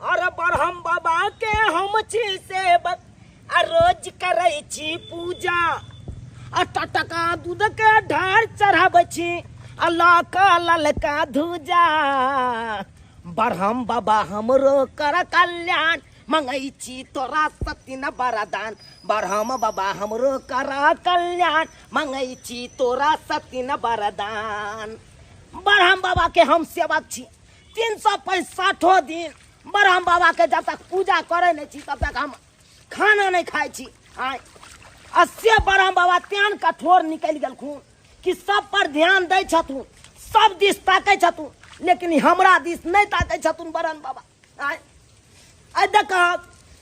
और ब्रह्म बाबा के हम छी सेवक आ रोज करै छी पूजा आ टटका दूध के ढार चढ़ाबै छी आ लऽ कऽ ललका धूजा। ब्रह्म बाबा हमरो कर कल्याण, मंगै छी तोरा सतीन वरदान। ब्रह्म बाबा हमरो कर कल्याण, मंगै छी तोरा सतीन वरदान। ब्रह्म बाबा के हम सेवक छी। 365 दिन ब्रह्म बाबा के जब तक पूजा करे नहीं छी तब तक हम खाना नहीं खाइ छी। आय आ से ब्रह्म बाबा तेहन कठोर निकलि गेलखुन कि सब पर ध्यान दै छथुन, सब दिस ताकै छथुन, लेकिन हमरा दिस नहीं ताकै छथुन ब्रह्म बाबा। आय आय देख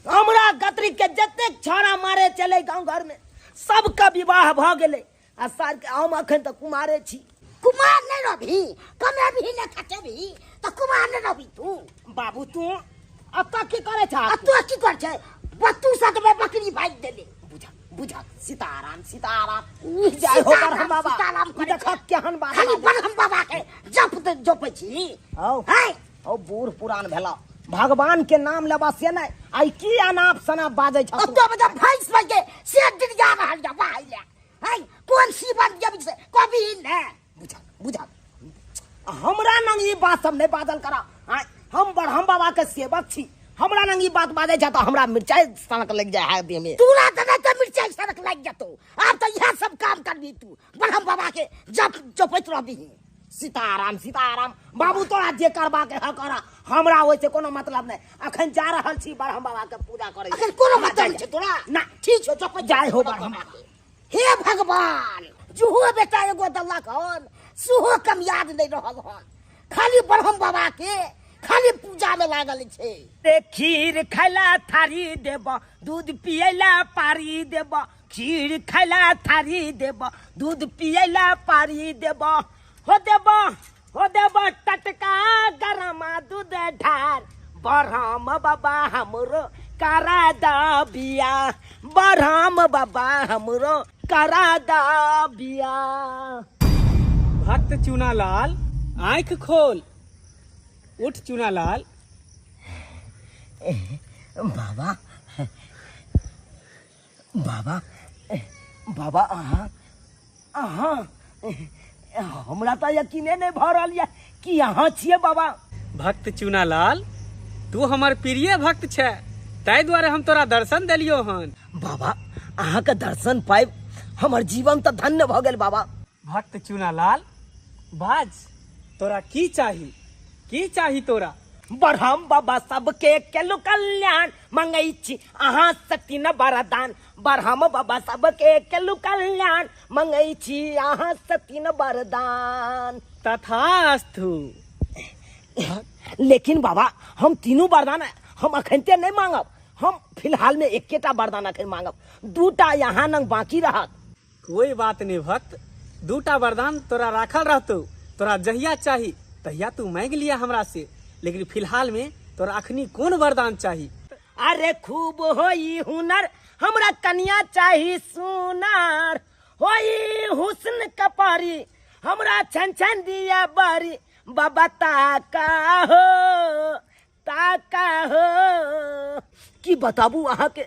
हमरा गतरी के जतेक छाड़ा मारे चले गाँव घर में सबके विवाह भ गेलै आ सार हम अखन तक कुमारे छी। कुमार नहीं रहबी, कमेबी ने खटेबी त कुमार नहीं रहबी तू। बाबू तू अतऽ की करै छह? आ तू की कर छै? बत्तू सतमे बकरी भागि देले। बुझा बुझा, सीताराम सीताराम। जय हो ब्रह्म बाबा। सीताराम करै देख केहन बात खाली ब्रह्म बाबा के जप त जपै छी। हौ है हौ, बूढ़ पुरान भेला, भगवान के नाम लेबा से नहीं, आई की अनाप शनाप बाजै छह आ तू? तो बजा भैंस भागि से डिरिया रहल जा भाई ले। है कोन सीवन जब से कभी ने बुझा बुझा, हमरा नंग ई बात सब नहीं बाजल करा। आय, हम ब्रह्म बाबा के सेवक छी, हमरा नंग ई बात बाजै छ त हमरा मिरचाई सनक लग जाय है देह में। तोरा त नहीं त मिरचाई सनक लागि जेतौ। आब त इएह सब काम करबी तू, ब्रह्म बाबा के जप जपैत रहबी। सीताराम सीताराम। बाबू तोरा जे करबा के ह करा, हमरा ओहिसे कोनो मतलब नहीं। अखन जा रहल छी ब्रह्म बाबा के पूजा करे। अखन कोनो मतलब छै तोरा? ना। ठीक छौ, जपैत जय हो ब्रह्म। हे भगवान, जुहो बेटा एगो देलक हन सेहो कम याद नहीं रहल हन, खाली ब्रह्म बाबा के खाली पूजा में लागल छै। ते खीर खैला थारी देब, दूध पियला पारी देब, खीर खैला थारी देब, दूध पियला पारी देब, हो देब हो देब टटका गरमा दूध ढार। ब्रह्म बाबा हमरो करा दा बिया, ब्रह्म बाबा हमरो करा दा बिया। भक्त चुनालाल आंख खोल, उठ चुनालाल। बाबा बाबा बाबा, अहाँ अहाँ हमरा तऽ यकीने नहीं भऽ रहल यऽ कि अहाँ छियै बाबा। भक्त चुनालाल तू हमर प्रिय भक्त छै, ताहि दुआरे हम तोरा दर्शन देलियो हन। बाबा अहाँके दर्शन पाबि हमर जीवन तऽ धन्य भऽ गेल बाबा। भक्त चुनालाल बाज, तोरा की चाही, की चाही तोरा? ब्रह्म बाबा सबके केलु कल्याण, मंगै छी अहाँ सतीन वरदान। ब्रह्म बाबा सबके केलु कल्याण, मंगै छी अहाँ सतीन वरदान। तथास्तु। लेकिन बाबा हम तीनू वरदान हम अखनते नहीं मांगब, हम फिलहाल में एकेटा वरदान अखन मांगब, दूटा यहाँ नंग बाकी रहत। कोई बात नहीं भक्त, दूटा वरदान तोरा राखल रहतौ, तोरा जहिया चाही तहिया तू मांगि लिया हमरा से, लेकिन फिलहाल में तोरा अखनी कोन वरदान चाही? अरे खूब होई हुनर हमरा कन्या चाही सुनार, होई हुस्न कपारी हमरा छन छन दिया बारी। बाबा ताका हो ताका हो। की बताबू अहाँ के,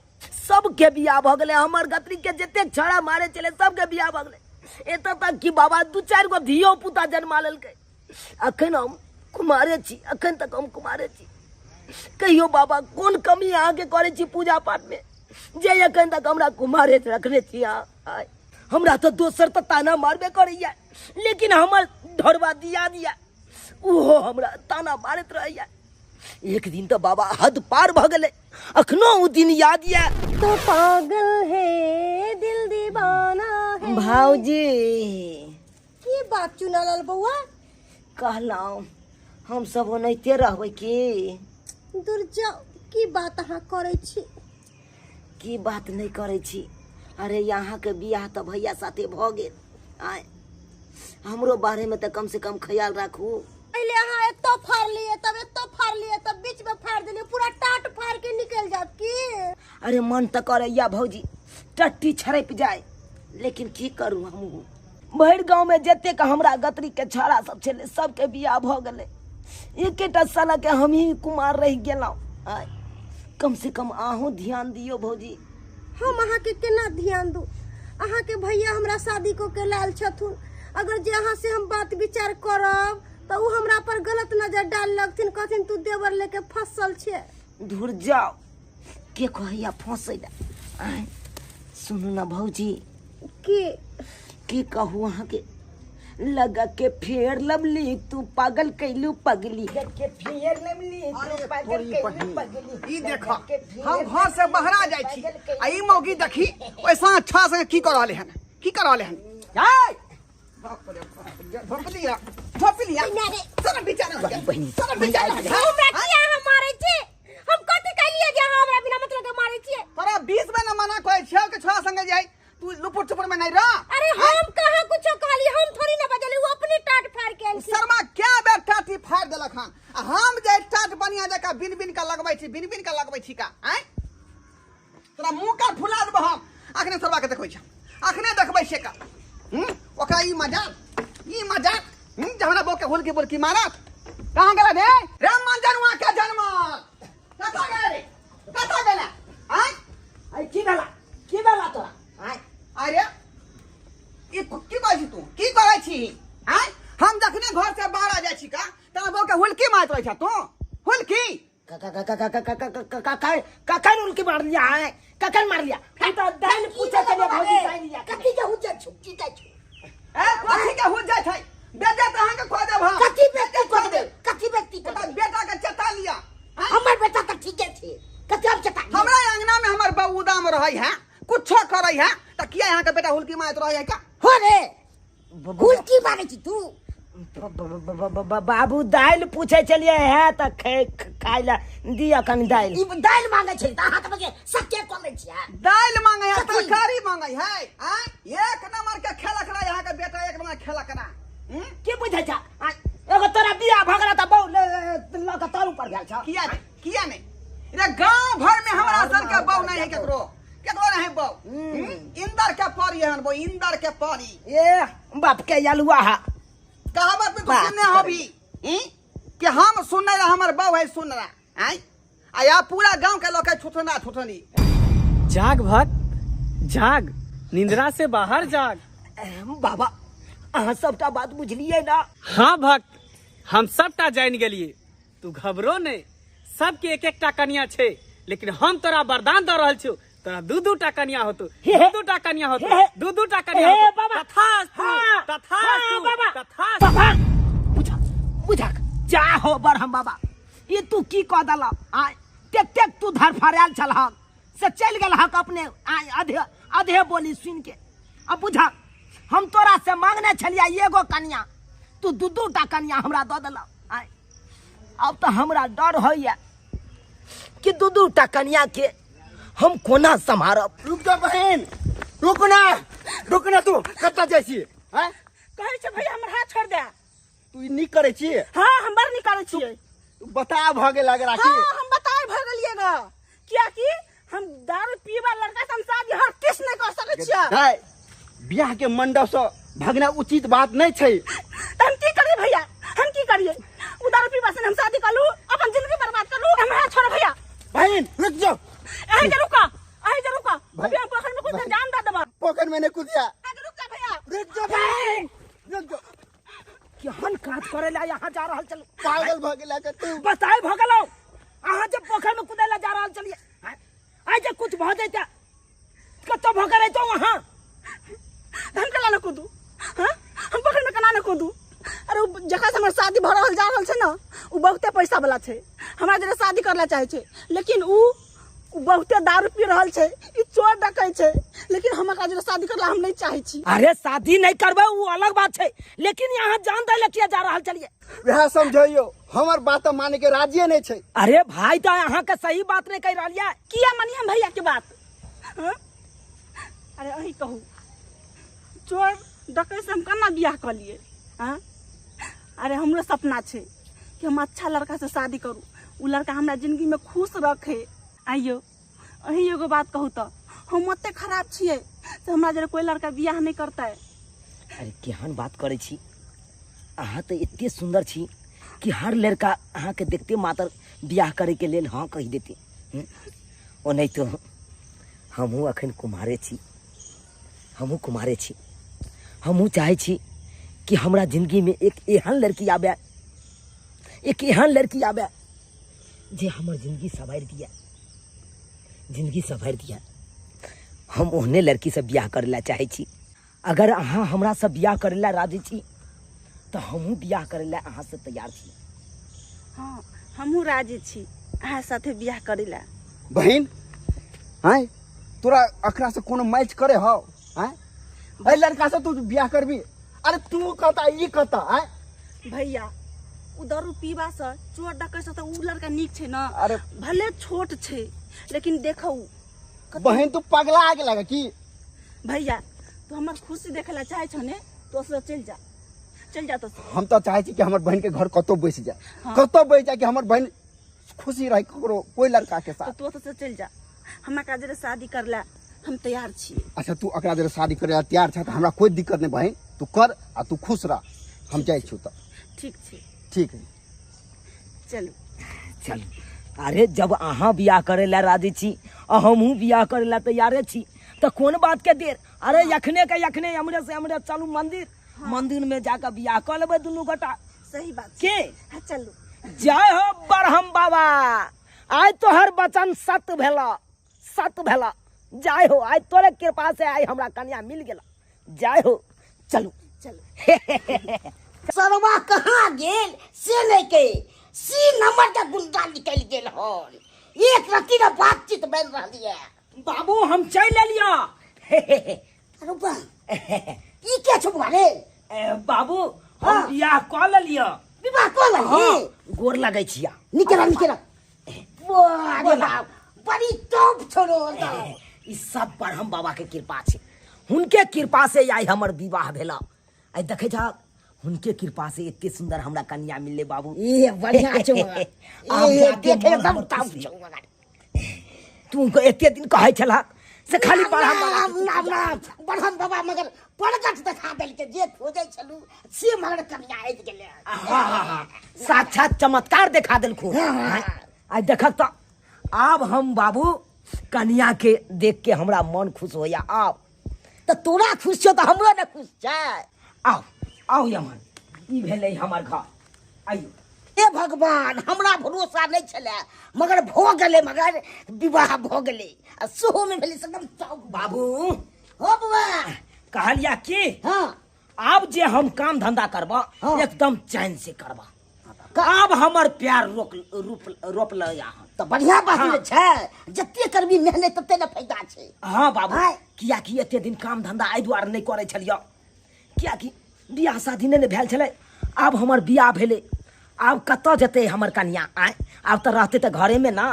सबके बियाह भऽ गेलै, हमर गतरी के जतेक छड़ा मारे छलै सबके बियाह भऽ गेलै, एतऽ तक कि बाबा 2-4 गो धियो पुता जन्मा लेलकै। अखन हम कुमारे छी, अखन तक हम कुमारे छी। कहियो बाबा कोन कमी अहाँके करै छी पूजा पाठ में जे अखन तक हमरा कुमारे रखने छी अहाँ? हमरा तऽ दोसर तऽ ताना मारबे करैया, लेकिन हमर ढोरबा दिया दिया ओहो हमरा ताना मारैत रहैया। एक दिन तऽ बाबा हद पार भऽ गेलै, अखनो ओ दिन याद या। तो पागल है दिल दीवाना है। भाउजी की बात चुनालाल बौआ? कहलहुँ हम सब ओनाहिते रहबै की? दूर जाओ, की बात अहाँ करै छी? की बात नहीं करै छी? अरे यहाँ के बियाह तऽ भैया साथे भऽ गेल, आय हमरो बारे में तऽ कम से कम ख्याल राखू। पहले अहाँ एतो फाड़लिए तब एतो फाड़लिए तब बीच में फाड़ देलिए, पूरा टाट फाड़ के निकल जाब की? अरे मन तऽ करैया भौजी टट्टी छड़पि जाए, लेकिन की करू हमहूँ। भरि गाँव में जतेक हमरा गतरी के छाड़ा सब छलै सबके बियाह भऽ गेलै, एकेटा साला के हमही कुमार रहि गेलहुँ। आय कम से कम अहूँ ध्यान दियौ भौजी। हम अहाँके केना ध्यान दू? अहाँके भैया हमरा शादी कऽ के लायल छथुन, अगर जे अहाँ से हम बात विचार करब तऽ ओ हमरा पर गलत नजर डाल लगथिन, कहथिन तू देवर लेके फसल छे। धुर जाओ, के कहैया फंसै ला? आय सुनू ना भौजी। की? की कहू अहाँके, लगा के फेर लवली तू पागल कैलू पगली, लगा के फेर लवली तू अरे पागल तोरी कैलू बहिन, पगली, ई लगा देखा, के फेर हम घर से लवली बहरा तू जाइ छी पागल कैलू आ ई मौगी देखी ओइसा अच्छा से की कर रहले हन, की कर रहले हन? जाय बाप रे बाप, झोप लिया, झोप लिया। सारा बेचारा हो गया, बहिन, सारा बेचारा हो गया। हमरा किया अहाँ मारै छी? हम कथी कहलियै जे अहाँ हमरा बिना मतलब के मारै छियै? तोरा 20 में न मना कहै छियौ कि छोरा संगे जाय, तू लुपुर चुपुर में नहीं रह। अरे हम कहाँ कुछो कहली, हम थोड़ी ना बजली, वो अपने टाट फाड़ के आयल। शर्मा क्या बेर टाटी फाड़ देलक हन, आ हम जे टाट बनिया जका बिन बिन का लगबै छी, बिन बिन का लगबै छी का? आँय तोरा मुंह का फुला देबो हम। अखने सरवा के देखबै छी, अखने देखबै छियै का। ओकरा ई मजाक, ई मजाक, जे हमरा बौके हुलकी बुलकी मारत। कहाँ गेला रे? रे मंजनुआ के जन्मल कतऽ गेला रे? कतऽ गेला? आँय आय की भेला, की भेला तोरा? आय अरे ई की कहै छी तू, की करै छी? आँय हम जखने घर से बाहर आ जाइ छी का तोरा बौके हुलकी मारैत रहै छ तू, हुलकी। कखन हुलकी मार लिया है? कखन मार लिया? हम तो दालि पूछे छलियै भौजी, दालि लिया। कथी के हुज्जत छौ? की कहै छौ? ए कथी के हुज्जत है? बेटा तऽ अहाँके खोआ देब हम। कथी व्यक्ति खोआ देब? कथी व्यक्ति खोआ ओकर देब? बेटा के चेता लिया। आँय? हमर बेटा तऽ ठीके छै, कथी हम चेता लिअ? हमरा अंगना में हमर बहू उदाम रहै है, कुछो करै है, तऽ किया अहाँके बेटा हुलकी मारैत रहै है का? हो रे, हुलकी मारै छी तू? बाबू दालि पूछे छलियै है तऽ खाय लए दिअ कनि दालि। ई दालि मांगै छै तऽ अहाँ तऽ बजे सत्य कऽ लै छियै। दालि मांगै है, कथी? तरकारी मांगै है। आँय एक नंबर के खेलक रहा अहाँके बेटा, एक नंबर खेलक रहा। की बुझै छ? आँय, एगो तोरा बियाह भऽ गेल तऽ बहू लऽ कऽ तर ऊपर गेल छ। किया नहीं? किया नहीं? रे गांव भर में हमरा सन के बहू नहीं है केकरो, केकरो नहीं है बहू। इंदर के परी हन बहू, इंदर के परी। ए बाप के अलुआ है। कहावत में तू बाप सुनने होबी, कि हम सुनने रहा हमर बहू है सुन रहा। आँय आ पूरा गांव के लोग के छुटना छुटनी। जाग भक्त जाग, निंद्रा से बाहर जाग। बाबा अहाँ सबटा बात बुझलियै ना? हाँ भक्त, हम सबटा जान गेलिए, तू घबरो नहीं, सबके एक एकटा कन्या छै, लेकिन हम तोरा वरदान दऽ रहल छियौ, तोरा दू दू टा कन्या होतौ, हे हे। दू दू टा कन्या होतौ, हे हे। दू दू टा कन्या हे होतौ। बाबा। तथास्तु, हाँ। तथास्तु, हाँ, बाबा। तथास्तु। बाबा, बुझा, बुझा, जा हो बरहम बाबा, ई तू की कऽ देलह? आय तेतेक तू धरफड़ायल छलहक से चलि गेल हक अपने। आय अधे अधे बोली सुनि के। अब बुझा, हम तोरा से मांगने छलियै एगो कन्या, तू दू दू टा कन्या हमरा दऽ देलह। आय अब तऽ हमरा डर होइए कि दू दू टा कन्या के हम कोना सम्हारब। रुक जा बहन, रुक ना, रुक ना, तू कतऽ जाइ छी? आँय? कहै छै भैया हमर हाथ छोड़ दे। तू ई नीक करै छी? हाँ, हम बड़ नीक करै छियै। तू बता भऽ गेल अगर आखिर। हाँ, हम बताए भऽ गेलियै ग, कियाकि हम दारू पीबा लड़का से हम शादी हर किस नहीं कर सकै छियै। नहीं, बियाह के मंडप से भगना उचित बात नहीं छै। त हम की करियै भैया, हम की करियै? उ दारू पीबा से हम शादी करलू, अपन जिंदगी बर्बाद करलू। हमरा हाथ छोड़ भैया। बहन रुक जाओ। अहीं जे रुका, अहीं जे रुका। भाई, अभी हम पोखर में कूद के भाई। जान दे देबा। पोखर में नहीं कूदिया। अहीं जे रुक जा भैया। रुक जाओ बहन, रुक जाओ। केहन काज करे ला यहाँ जा रहल चलू? पागल भऽ गेला के तू। बताए भऽ गेलौ, अहाँ जे पोखर में कूदै ला जा रहल चलिए, आइ जे कुछ भऽ जैते कतौ भऽ गेल रहितौ अहाँ। हम केना ने कूदू? हाँ, हम पोखर में केना ने कूदू? अरे उ जकरा से हमर शादी भऽ रहल जा रहल छै ने, उ बहुते पैसा वाला छै, हमरा जरे शादी करला चाहे छै, लेकिन उ बहुते दारू पी रहल छै, ई चोर डकै छै, लेकिन हम एकरा जरे शादी करला हम नहीं चाहे छी। अरे शादी नहीं करबै उ अलग बात छै, लेकिन यहाँ जान दै लए किया जा रहल चलिए? वएह समझैयो, हमर बात तऽ माने के राजिए नहीं छै। अरे भाई तऽ अहाँ के सही बात नहीं कहि रहल ये। किया मानी हम भैया के बात? हाँ? अरे अहीं कहू, चोर डकै से हम केना बियाह कऽ लिए? हाँ? अरे हमरो सपना छै कि हम अच्छा लड़का से शादी करू, उ लड़का हमरा जिंदगी में खुश रखे। आइयो अहीं एगो बात कहू तऽ, हम ओते खराब छियै से हमरा जरे कोई लड़का बियाह नहीं करतै? अरे केहन बात करै छी अहाँ, तऽ एते सुंदर छी कि हर लड़का अहाँ के देखते मात्र बियाह करे के लेल हाँ कहि देती। ओनाहितो हमहूँ अखन कुमारे छी, हमहूँ कुमारे छी। हमहूँ चाहै छी कि हमरा जिंदगी में एक एहन लड़की आबे, एक एहन लड़की आबे जे हमर जिंदगी संवारि दिए, जिंदगी संवारि दिए। हम ओहने लड़की से बियाह करे ला चाहै छी। अगर अहाँ हमरा से बियाह करे ला राजी छी तो हमहूँ बियाह करे ला अहाँ से तैयार छी। हाँ हमहूँ राजी छी अहाँ साथे बियाह करे ला। बहिन हाँ तोरा अकरा से कोनो मैच करे हो? हाँ एहि लड़का से तू बियाह करबी? अरे तू कहता ई कहता। आय भैया उ दारू पीबा से चोर डकै से त उ लड़का नीक छै ना। अरे भले छोट छै लेकिन देखौ। बहिन तू पगला आ गेला की? भैया तू हमर खुशी देखे ला चाहे छौ ने तो से चल जा, चल जा। तो हम तो चाहे छी कि हमर बहिन के घर कतौ बैस जाए, हाँ। कतौ बैस जाए कि हमर बहिन खुशी रहे ककरो कोई लड़का के साथ। तो से चल जा, हमरा का जरे शादी करला हम तैयार छी। अच्छा तू अकरा जरे शादी करे ला तैयार छ त हमरा कोई दिक्कत नहीं बहिन, तू कर आ तू खुश रह, हम जाइ छी त। ठीक छै। ठीक है चलू चल। अरे जब अहाँ बियाह करे ला राजी छी आ हमहूँ बियाह करे ला तैयारे छी त कोन बात के देर? अरे यखने के यखने हमरे से हमरे चलू मंदिर। हाँ। मंदिर में जाकर बियाह कर लेबै दुनू गोटा। सही बात के? हाँ चलू। जय हो ब्रह्म बाबा, आइ तोहर वचन सत्य भेला, सत्य भेला। जय हो, आइ तोरे कृपा से आइ हमरा कन्या मिल गेला। जय हो, चलू चलू। सरवा कहाँ गेल से नहीं के सी नंबर के गुंडा निकल गेल हन। एक रत्ती ने बातचीत बन रही है। बाबू हम चल एलियो। अरे बा ई के छुपा रे? बाबू हम बियाह क लेलियो। विवाह क लेली? हाँ, गोर लगै छिया। निकला निकला। वाह रे बाप, बड़ी टॉप छोड़ो। ई सब ब्रह्म बाबा के कृपा छै, हुनके कृपा से आइ हमर विवाह भेला। आइ देखै छह हुनके कृपा से एते सुंदर हमरा कन्या मिलले बाबू। ए बढ़िया छौ। ए देखे एकदम टॉप छौ। तू एते दिन कहै छलह से खाली ब्रह्म बाबा नाम नाम ब्रह्म बाबा मगर प्रगट देखा देलकै, जे खोजै छलू से मगर कन्या आबि गेलै। हाँ, साक्षात चमत्कार देखा देलखुन। आइ देखक त आब हम बाबू कन्या के देख के हमरा मन खुश होया। आब त तोरा खुश छौ त हमरो ने खुश छै। आओ आओ यमन, ई भेलै हमर घर। आइयो। ए भगवान, हमरा भरोसा नहीं छले मगर भ गेलै, मगर विवाह भ गेलै आ सेहो में भेलै एकदम टॉप। बाबू हो बौआ कहलिया की? हाँ आब जे हम काम धंधा करबा हाँ। एकदम चैन से करबा। आब हमर प्यार रोक रूप रोप लया। त बढ़िया बात हाँ। ने छै, जते करबी मेहनत तते ने फायदा छै। हाँ बाबू, हाँ। कियाकि एते दिन काम धंधा एहि दुआरे नहि करै छलियै कियाकि बियाह शादी नहि ने भेल छलै। आब हमर बियाह भेलै, आब कतऽ जेतै हमर कन्या? आय आब तऽ रहतै तऽ घरेमे ना।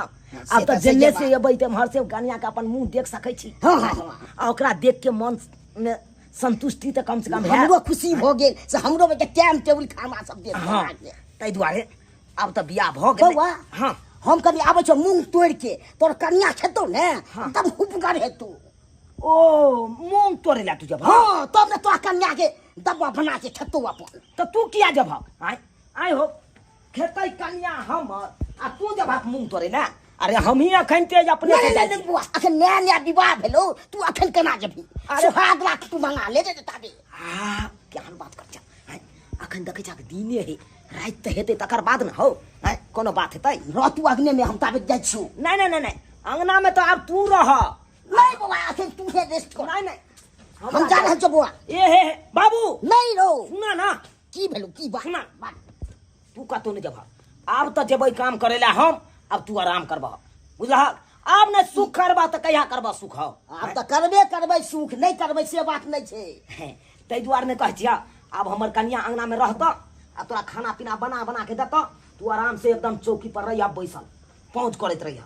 आब तऽ जेने से एबै तऽ एम्हर से कन्या के अपन मुँह देख सकै छी। हाँ हाँ हाँ। आ ओकरा देख के मन मे संतुष्टि तऽ कम से कम हमरो खुशी भऽ गेल से हमरो बेटा टाइम टेबुल खाना सब देत। हाँ ताहि दुआरे आब तऽ बियाह भऽ गेलै। बौआ हाँ हम कभी आबै छौ मूँग तोड़ि के तोर कन्या खेतौ ने तब हुपगर हेतौ। ओ मूँग तोड़े ला तू जब? हाँ तब ने तोरा कन्या के दब्बा बना के खेतौ अपन। तऽ तू किया जबहक? आय आय हो खेतै कन्या हमर आ तू जबहक मूँग तोड़े ना? अरे हमही अखन तेज अपने नहीं नहीं नहीं बुआ, अखन नया नया विवाह भेलो, तू अखन केना जेबही? सुहाग राख तू मंगा ले जे ताबे। आ केहन बात कर छ? अखन देखै छक दिने हे, राति तऽ हेतै तकर बाद न हो। कोनो बात हेतै? रह तू अगने में, हम ताबे जाइ छियौ। नहीं नहीं नहीं नहीं, अंगना में तो आब तू रह। नहीं बौआ अखन तू हे रेस्ट कर। नहीं नहीं हम जा रहल छियौ बौआ। ए हे हे बाबू नहीं रो। सुना ना की भेलौ की बात? सुना तू कतौ नहीं जबह। आब तऽ जेबै काम करे ला हम, अब तू आराम करबह बुझलह? आब ने सुख करबह तऽ कहिया करबह सुख? आब तऽ करबे करबै सुख, नहीं करबै से बात नहीं छै। ताहि दुआरे नहि कहै छियह आब हमर कन्या अंगना में रहतऽ आ तोरा खाना पीना बना बना के देतऽ, तू आराम से एकदम चौकी पर रहिह बैसल पहुँच करैत रहिह।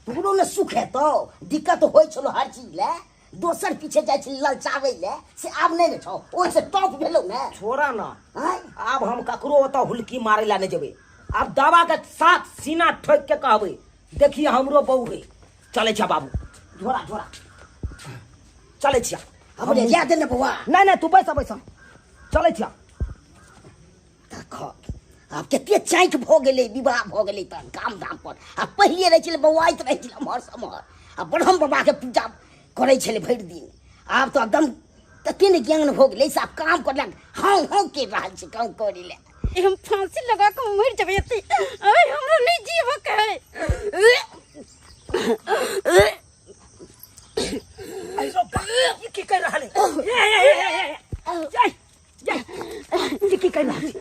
तोरो ने सुख हेतौ? दिक्कत होइ छलो हर चीज ले, दोसर पीछे जाइ छली ललचाबै ले, से आब नहि ने छौ, ओहिसँ टॉप भेलौ ने। छोड़ा ना, आब हम ककरो ओतऽ हुलकी मारै ला नहि जेबै। आब दावा के साथ सीना ठोकि के कहबै देखिए हमरो बहू है। चलै छिया बाबू, झोरा झोरा चलै छिया। हमरे जा दे ने बौआ। नहीं नहीं तू बैस बैस, चलै छिया। देख आब कते चाँकि भऽ गेलै, विवाह भऽ गेलै तऽ काम धाम पर। आ पहिले रहै छलै बौआइत रहै छलै एम्हर से एम्हर, आ ब्रह्म बाबाके पूजा करै छलै भरि दिन। आब तऽ एकदम तते ने ज्ञान भऽ गेलै से आब काम करलक, हाँ हाँ करि रहल छै काम करै लए। हम फांसी लगा के मर जेबै एते, अरे हमरा नहीं जीवक है। अरे बा, ई की कर रहल है? ए, ए, ए, ए, ए, ए, ए, ई की कर रहल छी?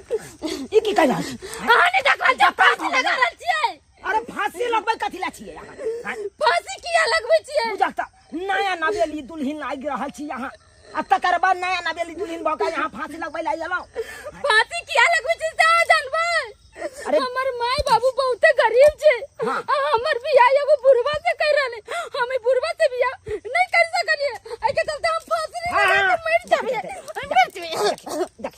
ई की कर रहल छी? अहाँ नहीं देख रहल छियै, फांसी लगा रहल छियै। अरे फांसी लगबै कथी ला छियै अहाँ? आँय? फांसी किया लगबै छियै? बुझक तऽ नया नवेली दुल्हन लागि रहल छी अहाँ, आ तकर बाद नया नवेली दुल्हन भऽ कऽ यहाँ फांसी लगबै ला एलहुँ। फांसी किया लगबै छियै से अहाँ जानबै? अरे हमर माय बाबू बहुते गरीब छै। हाँ। आ हमर बियाह एगो बुढ़वा से कर रहले, हम ई बुढ़वा से बियाह नहीं कर सकलिए, एहि के चलते हम फांसी हाँ, लगा हाँ। के मर जाबे, हम मर जाबे। देख,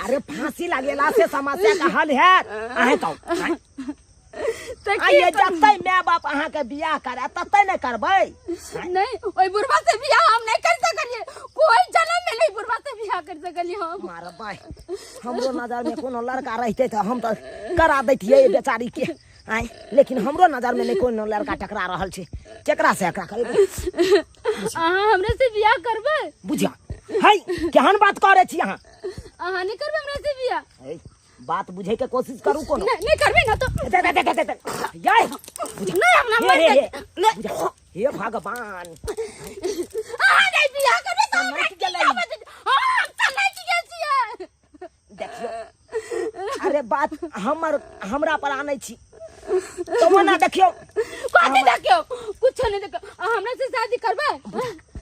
अरे फांसी लगेला से समस्या का हल है अहें कहू? आँय? तऽ की आइए करू? जतै माय बाप अहाँ के बियाह करे ततै ने करबै। नहीं, ओहि बुढ़वा से बियाह हम नहीं कर सकलिए, कोई जन्म में नहीं बुढ़वा से बियाह कर सकलिए हम। मारबै, हमरो नजर में कोनो लड़का रहते तऽ हम तऽ करा दैतियै बेचारी के। आँय, लेकिन हमरो नजर में नहीं कोनो लड़का टकरा रहल छै, केकरा से एकरा करेबै? अहाँ हमरे से बियाह करबै? बुझिया है केहन बात करै छी अहाँ? अहाँ नहीं करबै हमरा से बियाह? है, बात बुझे के कोशिश करू कोनो। नहीं, नहीं करबै ना तो। दे, दे, दे, दे, दे, दे। याय, नहीं, हमरा हे, मर हे, जाए। हे। नहीं। बुझा, हे भगवान। अहाँ नहीं बियाह करबै तऽ हमरा समझ गेलै। की समझ? हाँ, हम समझ गेल छियै। देखियौ, अरे बात हमर हमरा पर आनै छी तो मना देखियौ। कथी देखियौ? कुछो नहीं देखियौ। अहाँ हमरा से शादी करबै?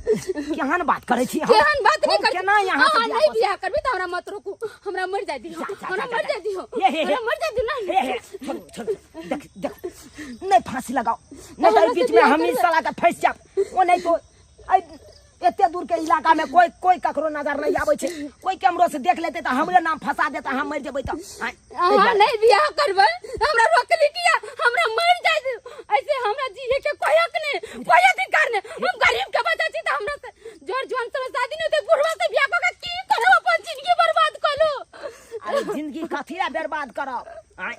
केहन बात करै छी? केहन बात नहीं हम करै छी? केना यहाँ से अहाँ बियाह नहीं कऽ बियाह करबै तऽ हमरा मत रोकू, हमरा मर जाय दियौ, जा, जा, हमरा जा, मर जा। जाय दियौ, हे, हे, हे। हमरा मर जाय दियौ ना। हे, हे, छोड़ू, छोड़ू, देख, देख, नहीं फांसी लगाओ, नहीं हमरा तो से बीच में बियाह हम करबै। साला के फंस जाब। ओ नहीं तो ऐ, एते दूर के इलाका में कोई कोई ककरो नजर नहीं आबै छै, कोई कैमरो से देख लेते तऽ हमरे नाम फंसा देता, हम मर जेबै तऽ। आँय, अहाँ नहीं बियाह करबै, हमरा रोकली किया? हमरा मर जाय दियौ, ऐसे हमरा जिए के कोई हक नहीं, कोई अधिकार नहीं। हम गरीब के बच्चा छी तऽ हमरा से जोर जुआन से शादी नहीं होतै, बुढ़वा से बियाह कऽ के की करब? अपन जिंदगी बर्बाद कऽ लू। अरे जिंदगी कथी ला बर्बाद करब? आँय,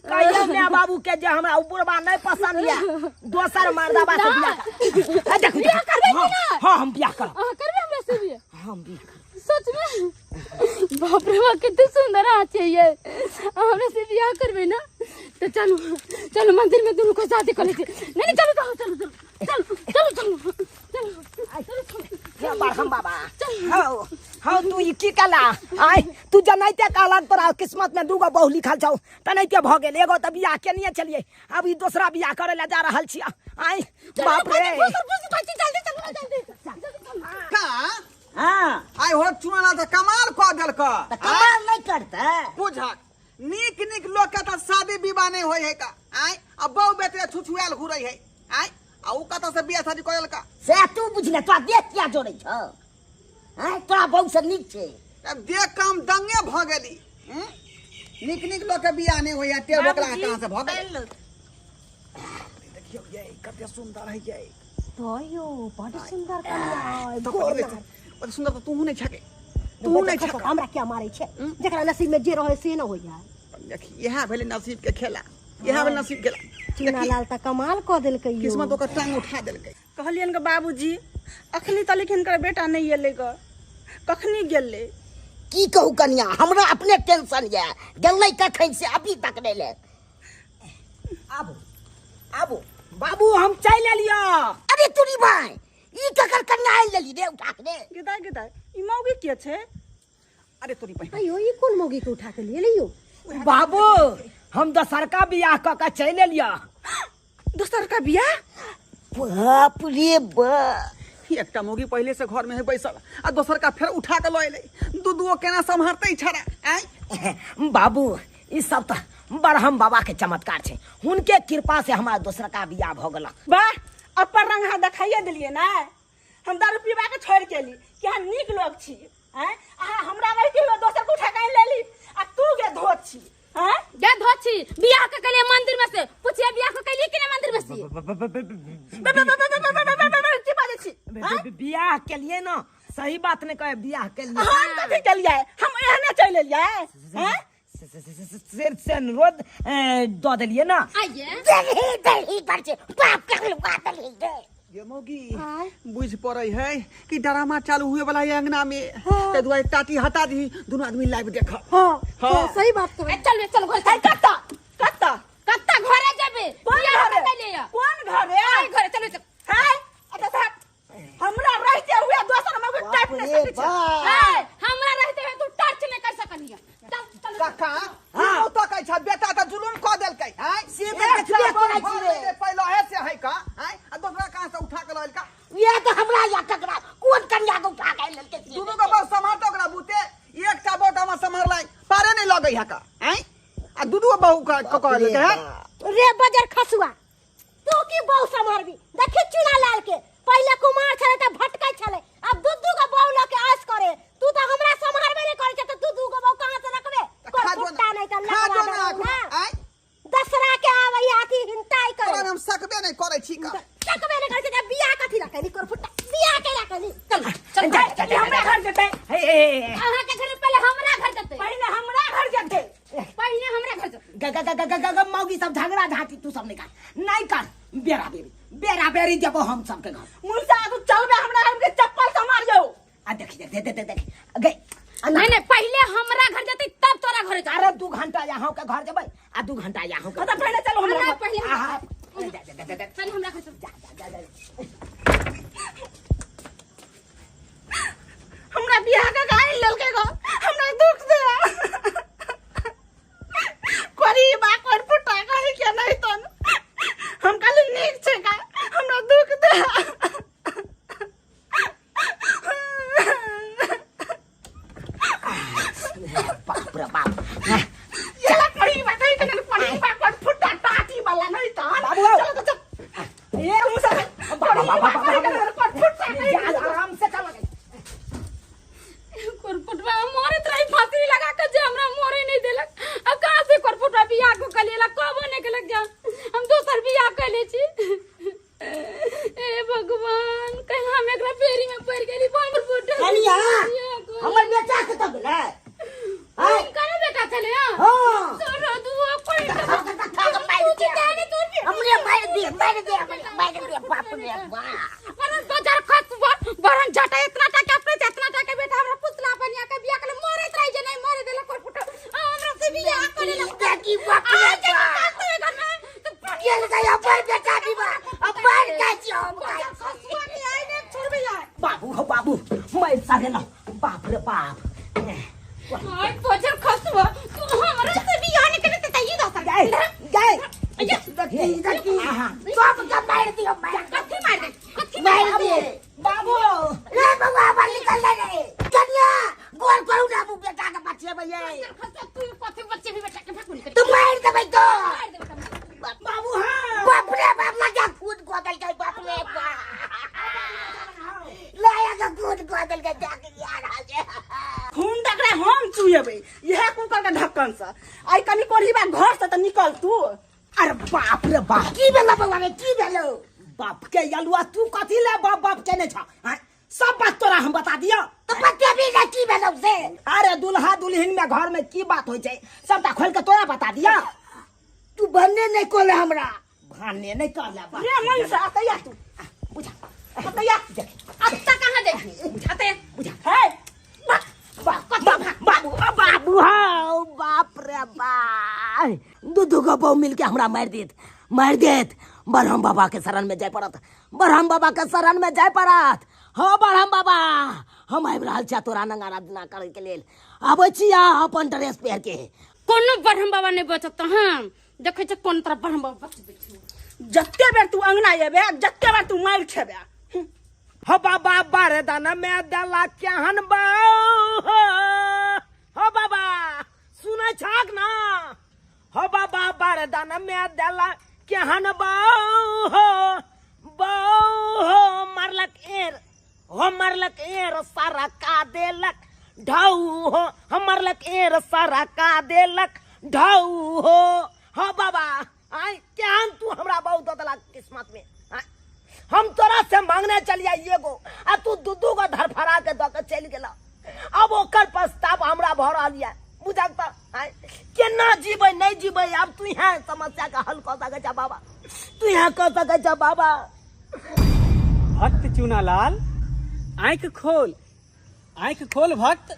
कहियो माय बाबू के जे हमरा उ बुढ़वा नहीं पसंद या, दोसर मर्दाबा से बियाह कर। ए, देखू, बियाह देखू। करबै कि हाँ, ना? हाँ, हम बियाह करब। अहाँ करबै हमरा से बियाह? हम बियाह करब। सच में? बाप रे बाप, कते सुंदर अहाँ छियै। अहाँ हमरा से बियाह करबै ना? तऽ चलू, चलू मंदिर में दुनू को शादी कऽ लै छी। नहीं, नहीं, चलू, चलू, चलू, चलू, चलू, चलू, चलू, चलू, चलू। हे बरहम बाबा, हौ, हौ, तू ई की कला? आँय, तू जनैते कहलक तोरा किस्मत में दूगो बहू लिखल छौ, तनैते भऽ गेल। एगो तऽ बियाह केनिये छलियै, आब ई दोसरा बियाह करै लए जा रहल छी। आँय, बाप रे। फुसुर, फुसुर, फुसुर, जल्दी चलू, जल्दी, जल्दी चलू। का? हाँ। आइ हो चुनाना तऽ कमाल कऽ देलक। तऽ कमाल नहीं करतै। बुझक, नीक नीक लोक के तऽ शादी विवाह नहीं होय है का। आँय, आ बहु बेटे छुछुआयल घुरै है। आँय, आ उ कतऽ से बियाह शादी कऽ देलक? से तू बुझले, तोरा देह किया जोड़ै छौ? आँय, तोरा बहु से नीक छै। तब देख कम दंगे भऽ गेली। नीक नीक लोक के बियाह नहीं होय है, टेढ़ बोकला कहाँ से भऽ गेलै? देखियौ यै, कते सुंदर है यै। तो यो, बड सुंदर कन्या है, तो गोर कहबै नार। बड सुंदर तऽ तूहू नहि छके, तूहू नहि छके। हमरा क्या मारै छै? जकरा नसीब में जे रहे से न होइया। देख, इएह भेलै नसीब के खेला, इएह भेलै नसीब के खेला। चूना लाल तऽ कमाल कऽ देलकै यौ। किस्मत ओकर टांग उठा देलकै। कहलियनि गे बाबूजी, अखनी तक हिनकर बेटा नहि एलै ग, कखनी गेलै? की कहू कनिया, हमरा अपने टेंशन यऽ, गेलै कखन से अभी तक नहि एलै। आबू, आबू बाबू, हम चलि एलियौ। अरे तुरी भाई, ई ककर कन्या आनि लेली रे उठा के रे? गेदाय, गेदाय, ई मौगी के छै? अरे तोरी बहिन। अयो, ई कोन मौगी के उठा के लिए लियो? बाबू, हम दोसरका बियाह कऽ के चलि एलियौ। दोसरका बियाह? बाप रे बाप। एकटा मौगी पहिले से घर में है बैसल, आ दोसरका फेर उठा के लऽ एलै। दू दूओ केना सम्हारतै छड़ा? आँय? बाबू, ई सब तऽ बरहम बाबा के चमत्कार छै, हुनके कृपा से हमरा दोसरका बियाह भऽ गेल। वाह, अपन रंग अहाँ देखाइए देलियै ने। हम दारू पीबा के छोड़ि गेली कि अहाँ नीक लोग छी। आँय, अहाँ हमरा रहिते हुए दोसर के उठा के आनि लेली, आ तू गे धोत छी। आँय? गे धोत छी, बियाह के कैलियै मंदिर में से। पूछिए बियाह के कैलियै कि नहि मंदिर में से? बे, बे, बे, बे, बे, बे, बे, बे, बे, की बाजै छी? आँय? बियाह केलियै ने, सही बात नहि कहै, बियाह केलियै। हम कथी केलियै? हम एहने चलि एलियै। आँय? से से अनुरोध दऽ देलियै ना। आइए दलही दलही पर छे बाप के लुका दलही दे। ये मौगी बुझ पड़े है कि ड्रामा चालू हुए वाला है अंगना में, ते दुआरे टाटी हटा दी, दोनों आदमी लाइव देख। हां हां सही बात कहे। चल चल घर चल। कत्ता कत्ता कत्ता घरे जेबे? कोन घरे? कोन घरे? आई घरे चल चल। हाय अच्छा साहब हमरा रहते हुए दोसर मौगी टाइप नहीं सकै छै। हाय हमरा रहते हुए तू टच नहीं कर सकलिया। चल चल काका। हां ओ तो कहै छ बेटा त जुलुम क देलकै। हाय से त देखबे करै छी रे। पहले है से है का हाय आ दोसरा कहां से उठा के लयल का? ये तो हमरा या ककरा कोन कन्या के उठा के लेलकै? दुनू के बस सम्हार तो ओकरा बूते एकटा बोट हम सम्हारलै पारे नहीं लगै है का। हाय आ दुदू बहू का कहलकै है रे बजर खसुआ तू की बहू सम्हारबी? देखी चुना लाल के पहले कुमार छले त भटकै छले, अब दू दू गो बहू ल के आस करे। तू त हमरा सम्हारबे नहीं करे छ त दू दू गो बहू कहां से रखबे? कुत्ता नहीं त लगवा ना। दसरा के आवई आथी हिंताई करे। तोरा हम सकबे नहीं करे छी का। सकबे नहीं करे छी त बियाह कथि ला कैली? कर फुट्टा बियाह केला कैली? चल चल चल हमरा घर जेतै। हे अहां के घर पहले हमरा घर जेतै। पहले हमरा घर जेतै। पहले हमरा घर जेतै। ग ग ग ग ग मौगी सब झगड़ा झाटी तू सब निकाल नहीं कर। बेरा बेरी बेरा बेरी जब हम सबके घर मुंसा तू चलबे हमरा घर के चप्पल से मार जाओ। आ देख देख देख देख गई। नहीं नहीं पहले हमरा घर जेतै तब तोरा घर जेतै। अरे 2 घंटा यहाँ के घर जेबै आ 2 घंटा यहाँ के। त पहले चलो हमरा घर। पहले आ जा जा जा चल हमरा घर चल। जा जा जा हमरा बियाह के गाय लेलकै गो हमरा दुख दे। कोरी बा कोर फुटा कहि के नहीं तन हम कहली नीक छै का हमरा दुख दे। बाप रे बाप चला कोरी बा कहि के कोरी बा कोर फुटा टाटी वाला नहीं तन। बाबू चलो तो चल ए मुसा बाबा बाबा कोर फुटा आराम से चला। कोरफुटवा मरत रही फांसी लगा के जे हमरा मरे नहीं देलक। अब कहां से कोरफुटवा बियाह को कलेला कबो नहीं केलक जा हम दोसर बियाह कर ले छी। ए भगवान कहीं हम एकरा फेरी में पड़ गेली। कोरफुटवा कनिया हमर बेटा के त गेलै। हां कने बेटा छले? हां तोरा दुआ कोई हमरे मार दे मार दे मार दे बाप रे बाप। अरे बाजार खसवा बरन झटा इतना टाका अपने इतना टाका बेटा हमरा पुतला बनिया के बियाह के मरत रही जे नहीं मरे देला कोरफुटवा हमरा से बियाह करे ला की बाप रे बाप। घर में तो गेल गया अपन बेटा विवाह अपन का छी हम खसुआ के आई ने छोड़बे यार। बाबू हो बाबू मैं सगेला बाप रे बाप। ओए बजर खसुआ तू हमरा से बियाह नहीं करे त ई दोसर गए गए देखी देखी सब के मार दियो मार कथि मार दे कथि मार दे बाबू रे बउआ बाहर निकल ले कन्या गोल करू ना बु बेटा के बचेबै ये। तू कथि बच्चे भी बेटा के भागुन तू मार देबै तो मार देबै बाबू। हां बाप रे बाप लगा खून को देलकै बाप रे बाप लाया के खून को देलकै जाके यार आज खून तकरा हम चुएबै इहे कुकर के ढक्कन से आई कनी कोढ़ीबा घर से त निकल तू। अरे बाप रे बाप की भेलो बउआ रे की भेलो? बाप के यलुआ तू कथी ले बाप बाप केने छ? सब बात तोरा हम बता दियो तो बतेबी ना की भेलो से? अरे दुल्हा दुल्हन में घर में की बात होई छै सबटा खोल के तोरा बता दियो। तू भन्ने नहीं कहले हमरा। भन्ने नहीं कहले बाप रे मन से आतैया तू बुझा आतैया अत्ता कहां देखी आतैया बुझा हे बाप बाबू बाबू हां बाप रे बाप दू दू गो बहू मिलके हमरा मार देत मार देत। ब्रह्म बाबा के शरण में जाय पड़त ब्रह्म बाबा के शरण में जाय पड़त। हो ब्रह्म बाबा हम आबि रहल छी तोरा नंगा आराधना करे के लेल आबै छी अपन ड्रेस पहिर के। कोनो ब्रह्म बाबा नहीं बचत। हम देखै छै कोन तरह ब्रह्म बाबा बचबै छै। जत्ते बेर तू अंगना एबे जत्ते बेर तू मार खेबे। हो बाबा बारदाना में दला केहन बाऊ हो बाबा सुनै छाक ना? हो बाबा बारदाना में दला केहन बाऊ हो बाऊ हो मारलक एर हो मारलक एर सारा का देलक ढाऊ हो हम मारलक एर सारा का देलक ढाऊ हो। हो बाबा आय केहन तू हमरा बहु दऽ देलक किस्मत में। हम तोरा से मांगने चलिया एगो आ तू दू दू गो धरफड़ा के दऽ के चलि गेला। अब ओकर पछतावा हमरा भऽ रहल यऽ बुझल तऽ। केना इएह कऽ सकै छ बाबा। भक्त चुनालाल, आँखि खोल, आँखि खोल भक्त।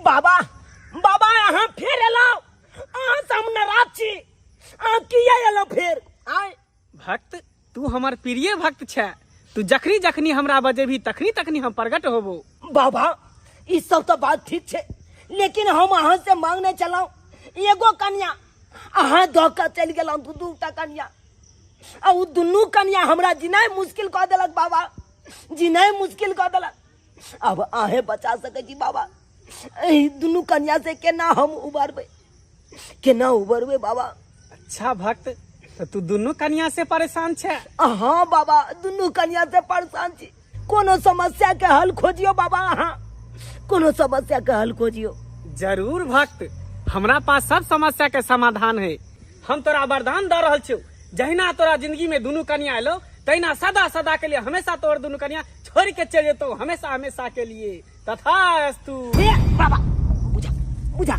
बाबा, बाबा अहाँ फेर एलहुँ, अहाँ से हम नाराज छी, अहाँ किया एलहुँ फेर? आय भक्त, तू हमर प्रिय भक्त छै, तू जखनी जखनी हमरा बजेबही तखनी तखनी हम प्रकट होबो। बाबा ई सब तो बात ठीक छै, लेकिन हम अहाँ से मांगने चलहुँ एगो कन्या, अहाँ दऽ कऽ चलि गेलहुँ दू दू टा कन्या, आ ओ दुनू कन्या हमरा जिनाइ मुश्किल कऽ देलक बाबा, जिनाइ मुश्किल कऽ देलक। अब अहें बचा सकै छी बाबा, एहि दुनू कन्या से केना हम उबरबै, केना उबरबै बाबा? अच्छा भक्त, तो तू दुनू कन्या से परेशान छे? हाँ बाबा, दुनू कन्या से परेशान छी। कोनो समस्या के हल खोजियो बाबा, अहाँ कोनो समस्या के हल खोजियो। जरूर भक्त, हमरा पास सब समस्या के समाधान है। हम तोरा वरदान दऽ रहल छियौ, जहिना तोरा जिंदगी में दुनू कन्या एलो तहिना सदा सदा के लिए हमेशा तोर दुनू कन्या छोड़ के चल जेतौ, हमेशा हमेशा के लिए। तथास्तु। हे बाबा, बुझा बुझा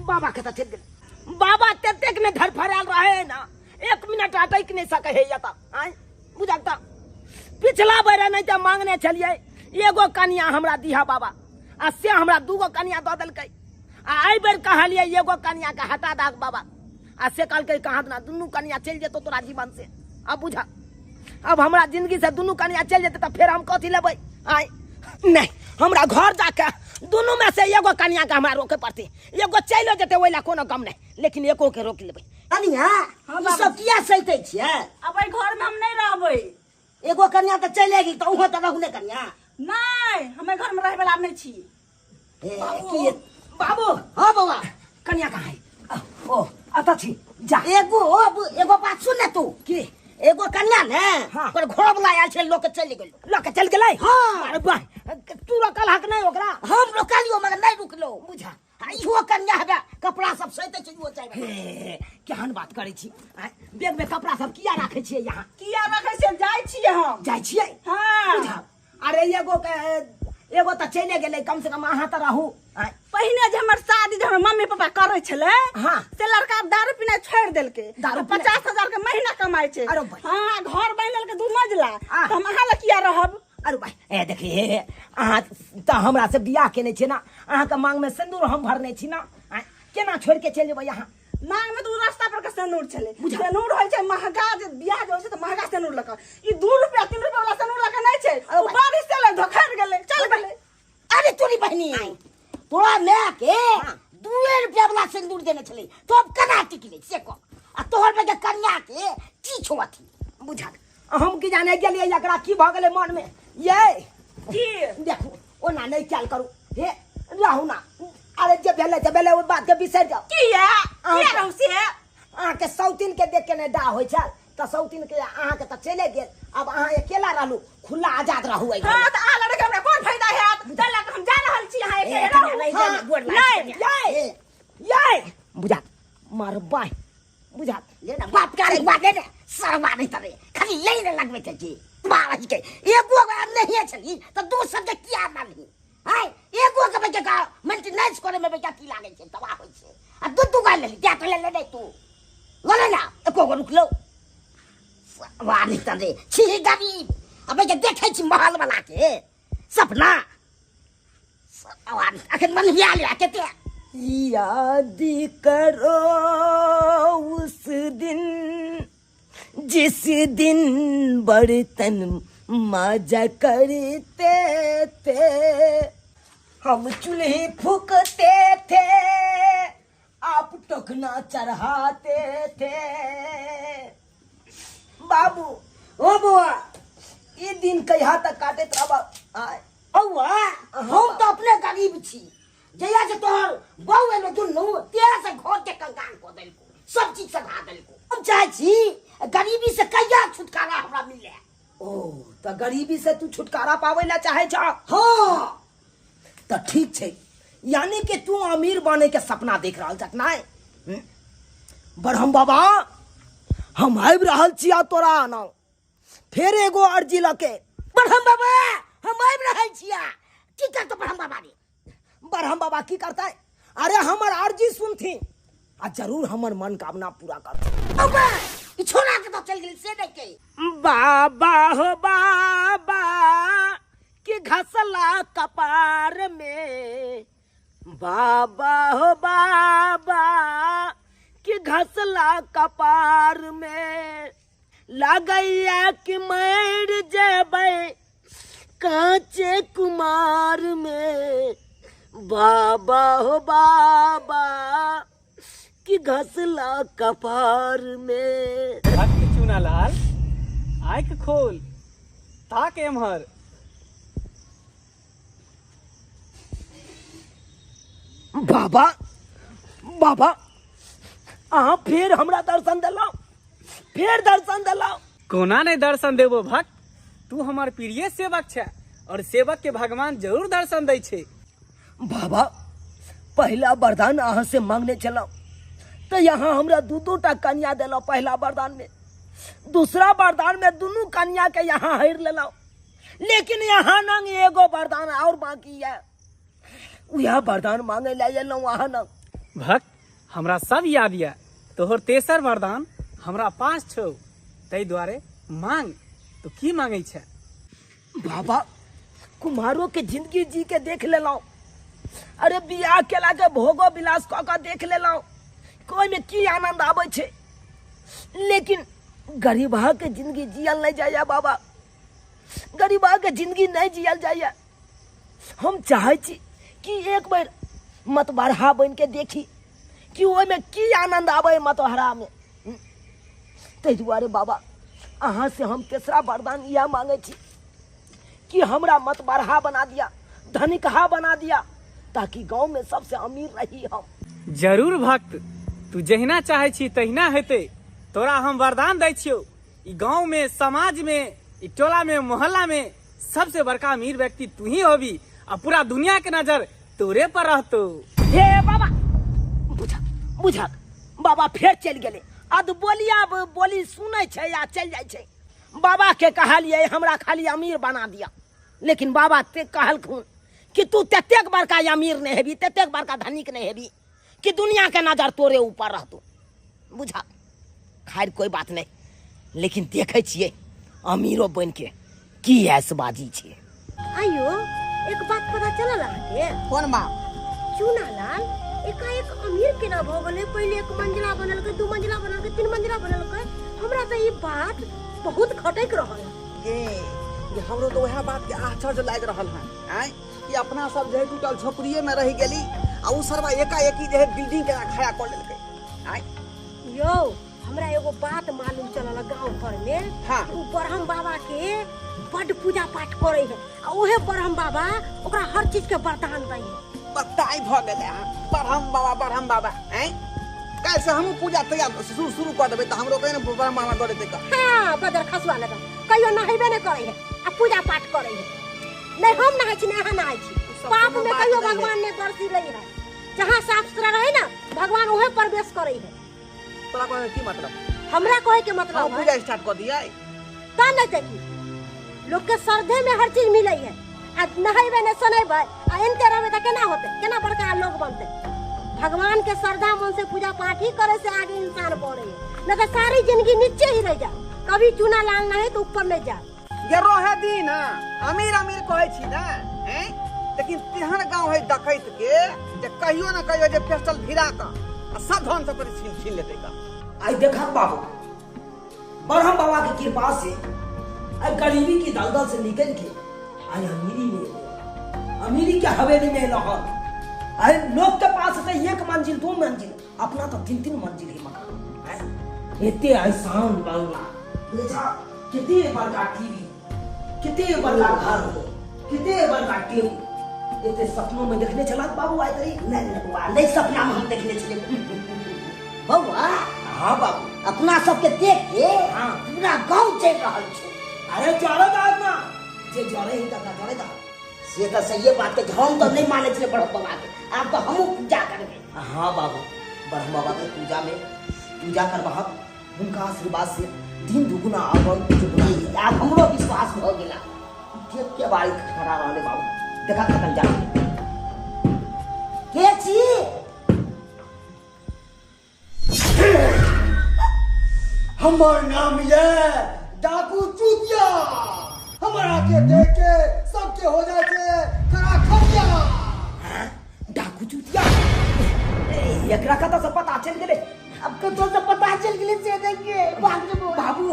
बाबा के तऽ चलि गेल बाबा, ततेक ने धरफड़ायल रहे ना, एक मिनट अटैक नहीं सके है यता। आय बुझा तऽ पिछला बेर नहीं तऽ मांगने छलियै एगो कन्या हमरा दिहा बाबा, आ से हमरा दूगो कन्या दऽ देलकै। आ एहि बेर कहलियै एगो कन्या के हटा दाग बाबा, आ से कहलकै कहाँ ना दुनू कन्या चलि जेतौ तोरा जीवन से। अब बुझा, अब हमरा जिंदगी से दुनू कन्या चलि जेतै तऽ फेर हम कथी लेबै? आय नहीं, हमरा घर जाके दुनू में से एगो कन्या के हमरा रोके पड़तै, एगो चलियो जेतै ओहि लए कोनो गम नहीं, लेकिन एको के रोकि लेबै। कनिया, हाँ, ई बाबू। सब किया सैतै छियै? अब एहि घर में हम नहीं रहबै। एगो कन्या तऽ चलि गेल, तऽ उहो तऽ रहू ने कन्या। नहीं, हम एहि घर में रहै वाला नहीं छी। ए, की बाबू? हाँ बौआ। कन्या कहाँ है? ओ अतः छी, जा। एगो एगो बात सुन ने तू। की? एगो कन्या ने हाँ। पर घोड़ा वाला आयल छै, लोक चलि गेल। लऽ के चलि गेलै? हाँ। अरे वाह, तू रोकल हक नहीं ओकरा? हम रोकलियो मगर नहीं रुकलो। बुझा। आ इहो कन्या हबे कपड़ा सब सैते छै, इहो चाहे। हे, केहन बात करै छी? आँय, बैग में कपड़ा सब किया राखै छियै यहाँ? किया रखै छियै? जाइ छियै हम। जाइ छियै? हाँ। बुझा। अरे एगो के एगो तऽ चलि गेलै, कम से कम अहाँ तऽ रहू। आँय। पहिने जे हमर शादी जे हमर मम्मी पापा करै छलै, हाँ। से लड़का दारू पीनाइ छोड़ि देलकै, दारू पीनाइ? 50,000 के महीना कमाइ छै। अरे भाई। हाँ, घर बनि लेलकै 2 मंजिला, आ। तऽ हम अहाँ लग किया रहब? अरे भाई, ए देखी, हे, हे, अहाँ तऽ हमरा से बियाह केने छियै ना, अहाँके मांग में सिन्दूर हम भरने छी ना, आँय, केना छोड़ि के चलि जेबै अहाँ? मांग में तऽ उ रास्ता पर के सिन्दूर छलै। बुझा। सिन्दूर होइ छै महगा, जे बियाह जे होइ छै तऽ महगा सिन्दूर लऽ कऽ, ई 2 रुपया 3 रुपया वाला सिन्दूर लऽ कऽ नहि छै। अरे उ भाई। बारिश चलै धोखरि गेलै, चल गेलै। अरे तोरी बहिनी, तोरा माय के 2 रुपया वाला सिन्दूर देने छलै, तो अब केना टिकलै से कह? आ तोहर बेटा कन्या के की छौ अथी? बुझा, हम की जाने गेलियै एकरा की भऽ गेलै मन में। ये की? देखू, ओना नहीं ख्याल करू, हे रहू ना। अरे जे भेलै जे भेलै, ओहि बात के बिसरि जाउ। किया? अहाँ किया रहू से? अहाँके सौतीन के देख के नहि डाह होइ छल तऽ सौतीन के अहाँके तऽ चले गेल, अब अहाँ अकेला रहलू, खुला आजाद रहू एहि घरमे। हाँ, तऽ अहाँ लड़के हमरा कोन फायदा हैत? चल लऽ कऽ हम जा रहल छी, अहाँ ए, अकेले कन्या, रहू। रहि हाँ, जा, गोर लागै नहीं, छी कन्या। ये, ए। ये, बुझा, मारबाय, बुझा। ले ना, बाप का रे, बाप ले ना, सरवा नहीं तरे, खाली ले ना लगबे छै जी। बाप के, एगो अगर नहीं छली, तऽ दोसर के किया मानही? हाय, एगो के बेटा का मेंटेनेंस करे में बेटा की लागै छै, तबाह होइ छै। आ दू दू गो लेली, जा तऽ ले ले नहीं तू। ले ले ना, एको गो रुकलो। सरवा नहीं तरे, छी गरीब। आ बेटा देखै छी महल वाला के सपना। सरवा नहीं, अखन मन बिया लिया केते। याद करो उस दिन जिस दिन बर्तन माजा करते थे, हम चूल्हे फूकते थे, आप टोकना चढ़ाते थे। बाबू, ओ बौआ, ई दिन कहिया तक काटैत रहब? आय। बौआ, हम तऽ अपने गरीब छी, जहिया से तोहर बहू एलो दुनू, तहिया से घर के कंगाल कऽ देलको, सब चीज सधा देलको। हम चाहै छी गरीबी से कहिया छुटकारा हमरा मिले। ओ, तऽ गरीबी से तू छुटकारा पाबै ला चाहै छह? हाँ। तऽ ठीक छै, यानी कि तू अमीर बने के सपना देख रहल छह नै? ब्रह्म बाबा, हम आबि रहल छियै तोरा आना, फेर एगो अर्जी लऽ के। ब्रह्म बाबा, हम आबि रहल छियै। की करतौ ब्रह्म बाबा रे? ब्रह्म बाबा की करतै? अरे हमर अर्जी सुनथिन आ जरूर हमर मनोकामना पूरा करथिन। बाबा, ई छोड़ा के तो चल गेल से नहीं के। बाबा हो बाबा के घसला कपार में, बाबा हो बाबा के घसला कपार में, लगैया कि मर जेबै कांचे कुमार में, बाबा हो बाबा कि घसला कपार में। भक्त चूनालाल आँख खोल, ताक एम्हर। बाबा बाबा अहाँ फेर हमरा दर्शन देलहुँ, फेर दर्शन देलहुँ। कोना नहीं दर्शन देबो भक्त, तू हमर प्रिय सेवक छे और सेवक के भगवान जरूर दर्शन दै छे। बाबा पहला वरदान अहाँ से मांगने छलहुँ तो यहाँ हमरा दू दू टा कन्या देलहुँ पहला वरदान में, दूसरा वरदान में दुनू कन्या के यहाँ हेर लेलहुँ, लेकिन यहाँ नंग एगो वरदान और बाकी है, वह वरदान मांगे ला एलहुँ अहाँ नंग। भक्त हमरा सब याद ये, तोहर तेसर वरदान हमरा पास छौ, ताहि दुआरे मांग। तो की मांगे छे? बाबा कुम्हारो के जिंदगी जी के देख लेलहुँ, अरे बियाह केला के भोगो विलास कऽ के देख लेलहुँ, कोई में की आनंद आबै छै, लेकिन गरीबा के जिंदगी जियल नहीं जाइए बाबा, गरीबा के जिंदगी नहीं जियल जाइए। हम चाहे छी कि एक बेर मतबरहा बन के देखी कि ओहिमे की आनंद आबै मतबरहा में। ताहि दुआरे बाबा अहाँ से हम तेसरा वरदान इएह मांगे छी कि हमरा मतबरहा बना दिया, धनिकहा बना दिया, ताकि गांव में सबसे अमीर रही हम। जरूर भक्त, तू जहिना चाहे छी तहिना हेतै। तोरा हम वरदान दै छियौ, ई गांव में, समाज में, ई टोला में, मोहल्ला में सबसे बड़का अमीर व्यक्ति तू ही होबी आ पूरा दुनिया के नजर तोरे पर रहतो। हे बाबा बुझा बुझा बाबा फेर चलि गेलै, अद बोलिया बोली सुनै छै आ चलि जाइ छै। बाबा के कहलियै हमरा खाली अमीर बना दिया, लेकिन बाबा ते कहलखुन कि तू ततेक बड़का अमीर नहीं हेबी, ततेक बड़का धनिक नहीं हेबी कि दुनिया के नजर तोरे ऊपर रहतो। बुझा खैर कोई बात नहीं, लेकिन देखै छियै अमीरो बन के की ऐसबाजी छै। आयो एक बात पता चलल अहाँके? कोन बात? चूनालाल एकाएक अमीर केना भऽ गेलै? पहिले एक मंजिला बनलकै, दू मंजिला बनलकै, तीन मंजिला बनलकै। हमरा तऽ ई बात बहुत खटकि रहल है। गे हमरो तो वएह बात के आश्चर्य लागि रहल है। आँय कि अपना सब जे टूटल झोपड़िए में रहि गेली आ उ सरवा एकाएकी जे बिल्डिंग के खड़ा कऽ लेलकै। आँय यौ हमरा एगो बात मालूम चलल गाँव घर में। हाँ। उ ब्रह्म बाबा के बड पूजा पाठ करे है आ उहे ब्रह्म बाबा ओकरा हर चीज के वरदान दै है। बताई भऽ गेलै अहाँ ब्रह्म बाबा ब्रह्म बाबा। आँय काल्हि से हमहूँ पूजा तैयार शुरू शुरू कऽ देबै तऽ हमरो कहियो ने ब्रह्म बाबा दऽ देतै। हाँ बदर खसुआ लगा कहियो नहेबे नहि करे है आ पूजा पाठ करे है। नहीं हम नहाय छी नहीं अहाँ नहाय छी। पाप में कहियो भगवान ने बरसी लै है। जहाँ साफ सुथरा रहे ना भगवान उहे प्रवेश करे है। तोरा कहे की मतलब? हमरा कहे के मतलब हम पूजा स्टार्ट कर दिया ता नहीं देखी लोग के श्रद्धे में हर चीज मिले है। आ नहेबे नहीं सुनेबे आ एनते रहबे त केना होते, केना बड़का लोग बनते? भगवान के श्रद्धा मन से पूजा पाठ ही करे से आगे इंसान बढ़े है, नहीं तो सारी जिंदगी नीचे ही रह जा। कभी चूना लाल नहीं तो ऊपर नहीं जा। ये रहे दी ना अमीर अमीर कहै छी ना। हैं लेकिन तेहन गांव है डकैत के जे कहियो ना कहियो जे पेस्टल भिरा क आ सब धन सब छीन छीन लेतै का। आई देखा बाबू ब्रह्म बाबा के कृपा से आई गरीबी की दलदल से निकल के आई अमीरी में, अमीरी के हवेली में लहर। आई लोग के पास से एक मंजिल दो मंजिल, अपना तो तीन तीन मंजिल ही मकान। एते आसान बंगला देखा, कितने बड़का टीवी, कितने बड़का घर, कितने बड़का टीवी। एते सपनों में देखने चला बाबू आए तरी नहीं बउआ नहीं सपना में हम देखने चले बउआ। हाँ बाबू अपना सबके देख के हाँ पूरा गांव चल रहल छे। अरे जरे दा ना जे जरे ही तक जरे दा से तो सही बात के हम तो नहीं माने छे ब्रह्म बाबा के, आप तो हमहू पूजा करबे। हाँ बाबू ब्रह्म बाबा के पूजा में पूजा करबहक उनका आशीर्वाद से दिन दुगुना आबल दुगुना। आब हमरो विश्वास भ गेला। देख के बारी खड़ा रहले बाबू देखा खतम जा के छी। हमर नाम ये डाकू चूतिया। हमरा के देख के सबके हो जाए छे खड़ा खटिया। डाकू चूतिया एकरा कतऽ से पता चलि गेलै? अब कतऽ से पता चलि गेलै से देंगे भाग जेबो। बाबू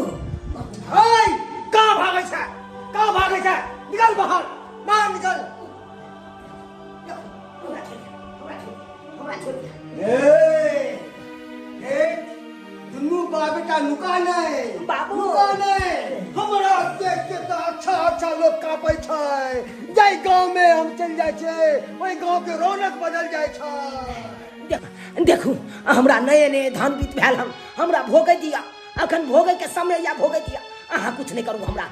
हे कहाँ भागै छै, कहाँ भागै छै? निकल बाहर, बाहर निकल। हमरा छोड़ दिया। ए ए दुनू बाप बेटा नुका नहीं बाबू, नुका नहीं। हमरा देख के तो अच्छा अच्छा लोग कांपै छै। जाहि गांव में हम चल जाइ छै ओहि गांव के रौनक बदल जाइ छै। देखू हमरा नए नए धान बीत भेल हन, हमरा भोगै दिया, अखन भोगै के समय या भोगै दिया। अहाँ कुछ नहीं करू हमरा।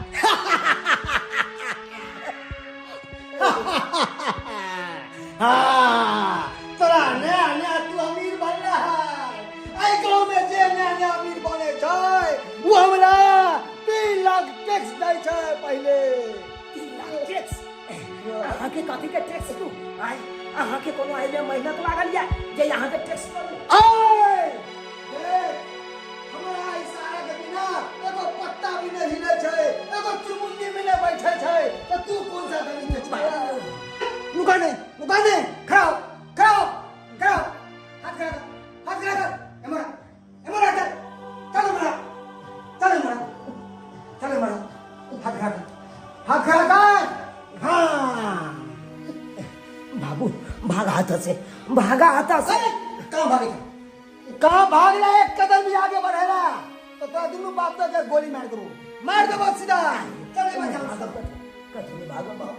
हाँ तोरा नया नया तू अमीर बनला है। एहि गांव में जे नया नया अमीर बने छै वो हमरा 3 लाख टैक्स दै छै पहिले। 3 लाख टैक्स? अहाँ के कथी के टैक्स दू? आय अहाँ के कोनो एहिमे मेहनत लागल या जे अहाँ के टैक्स करू? आय देख हमरा इशारा के बिना एगो पत्ता भी नहीं हिले छै, एगो चुमुन्नी भी नहीं बैठे छै, तो तू कौन सा गरीब छै? नुका नहीं, नुका नहीं, खड़ा हो, खड़ा हो, खड़ा हो, हाथ खड़ा कर, हाथ खड़ा कर, एमरा एमरा कर, चल एमरा, चल एमरा, चल एमरा, हाथ खड़ा कर, हाथ खड़ा कर। हाँ बाबू भागा हाथ से, भागा हाथ से। कहाँ भागे, कहाँ भाग रहा है? एक कदम भी आगे बढ़ेला तो तोरा दुनू बाप के गोली मार देबो, मार देबो सीधा। चल एमरा, कथू नहीं भागब हम,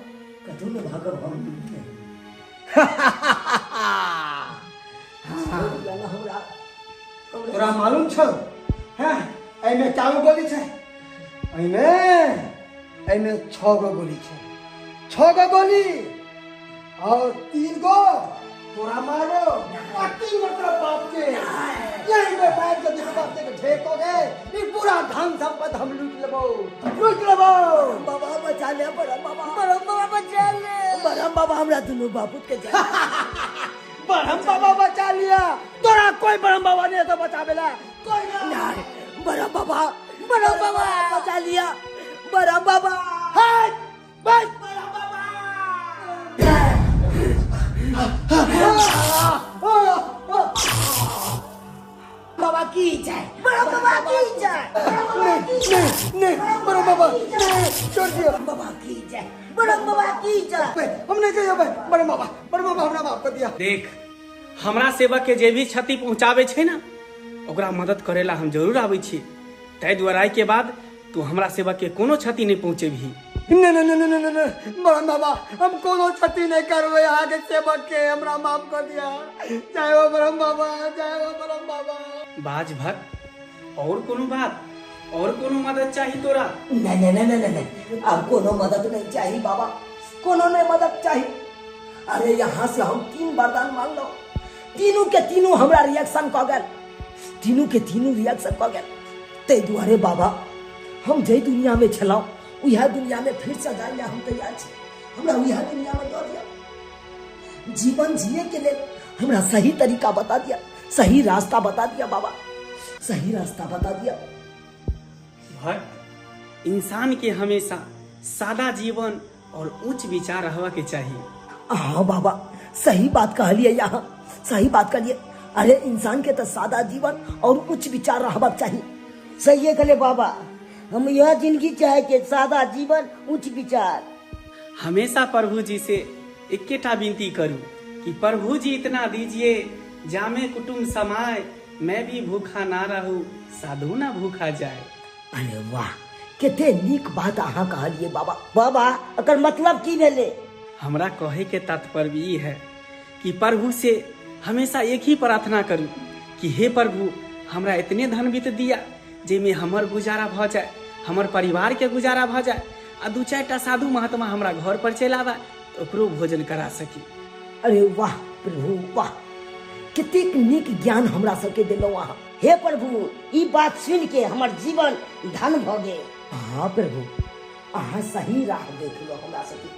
कथू नहीं भागब हम। तोरा मालूम छौ हैं एहिमे कै गो गोली छै? एहिमे एहिमे 6 गो गोली छै, 6 गो गोली और 3 गो तोरा मारो और 3 गो तोरा बाप के। यही में बैठ के दुनू बाप के ढेर हो गए। ई पूरा धन संपत्ति हम लूट लेबो, लूट लेबो। बाबा बचा ले, बड़ा बाबा, बड़ा बाबा बचा ले, बड़ा बाबा हमरा दुनू बापूत के जा। ब्रह्म बाबा बचा लिया तोरा, कोई ब्रह्म बाबा नहीं तो बचावेला कोई नहीं। बड़ा बाबा, बड़ा बाबा बचा लिया, बड़ा बाबा। हट बस बड़ा बाबा। बाबा की जय, बड़ा बाबा की जय। नहीं नहीं बड़ा बाबा नहीं, छोड़ दिया। बाबा की जय, बड़ा बाबा की जय। हम नहीं चाहिए बड़ा बाबा, बड़ा बाबा हमरा माफ कर दिया। देख हमरा सेवक के जे भी क्षति पहुंचावे छै ना ओकरा मदद करेला हम जरूर आबै छी। ताहि दुआरे के बाद तू हमरा सेवक के कोनो क्षति नहीं पहुंचेबही। नहीं नहीं नहीं नहीं नहीं बड़ा बाबा हम कोनो क्षति नहीं करबै अहाँ के सेवक के, हमरा माफ कर दिया। जय हो ब्रह्म बाबा, जय हो ब्रह्म बाबा। बाज भक्त और कोनो बात, और कोनो मदद चाहिए तोरा? नहीं नहीं नहीं नहीं नहीं अब कोनो मदद नहीं चाहिए बाबा, कोनो नहीं मदद चाहिए। अरे यहाँ से हम 3 वरदान मान लो, तीनों के तीनों हमरा रिएक्शन क गेल, तीनों के तीनों रिएक्शन क गेल। ताहि दुआरे बाबा हम जै दुनिया में छलहुँ उएह दुनिया में फिर से जाय हम तैयार छी। हमरा उएह दुनिया में दऽ दिया, जीवन जिए के लेल हमरा सही तरीका बता दिया, सही रास्ता बता दिया बाबा, सही रास्ता बता दिया। भक्त इंसान के हमेशा सादा जीवन और उच्च विचार रहवा के चाहिए। हाँ बाबा सही बात कहलिए, यहाँ सही बात कहलिए। अरे इंसान के तो सादा जीवन और उच्च विचार रहवा चाहिए। सही कहले बाबा, हम यह जिंदगी चाहे के सादा जीवन उच्च विचार। हमेशा प्रभु जी से इक्केटा विनती करूं कि प्रभु जी इतना दीजिए जामे कुटुंब समाए, मैं भी भूखा ना रहूं साधु ना भूखा जाए। अरे वाह कते नीक बात अहाँ कहलिए बाबा। बाबा एकर मतलब की भेलै? हमरा कहे के तात्पर्य ई है कि प्रभु से हमेशा एक ही प्रार्थना करूं कि हे प्रभु हमरा इतने धन वित्त दिया जाहिमे हमर गुजारा भऽ जाए, हमर परिवार के गुजारा भऽ जाए आ 2-4 टा साधु महात्मा हमरा घर पर चलि आबे तऽ ओकरो भोजन करा सकी। अरे वाह प्रभु वाह, कतेक नीक ज्ञान हमरा सबके देलहुँ अहाँ। हे प्रभु ई बात सुन के हमर जीवन धन भऽ गेल। हाँ प्रभु अहाँ सही राह देखलहुँ हमरा सबके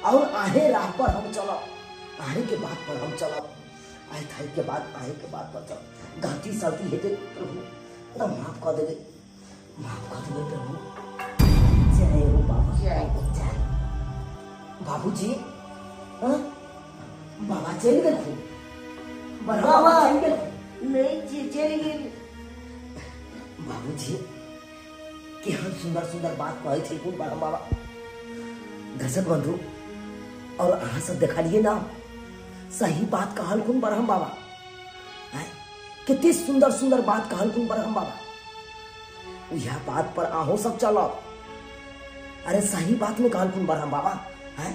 और आहे राह पर हम चलब, आहे के बात पर हम चलब, आइ थाइ के बाद आहे के बात पर चलब। गलती सलती हेतै प्रभु तऽ माफ कऽ देबै। माफ कर देबै प्रभु। जय हो बाबा, जय जय बाबूजी। हाँ बाबा चलि गेलखुन, बाबा चलि गेलखुन। नहीं चलि गेल। बाबूजी केहन सुंदर सुंदर बात कहै छलखुन ब्रह्म बाबा। दर्शक बंधु और अहाँ सब देखलिए ना, सही बात कहलखुन ब्रह्म बाबा। कितने सुंदर सुंदर बात कहलखुन ब्रह्म बाबा। यह बात पर अहों सब चलब। अरे सही बात में कहलखुन ब्रह्म बाबा। है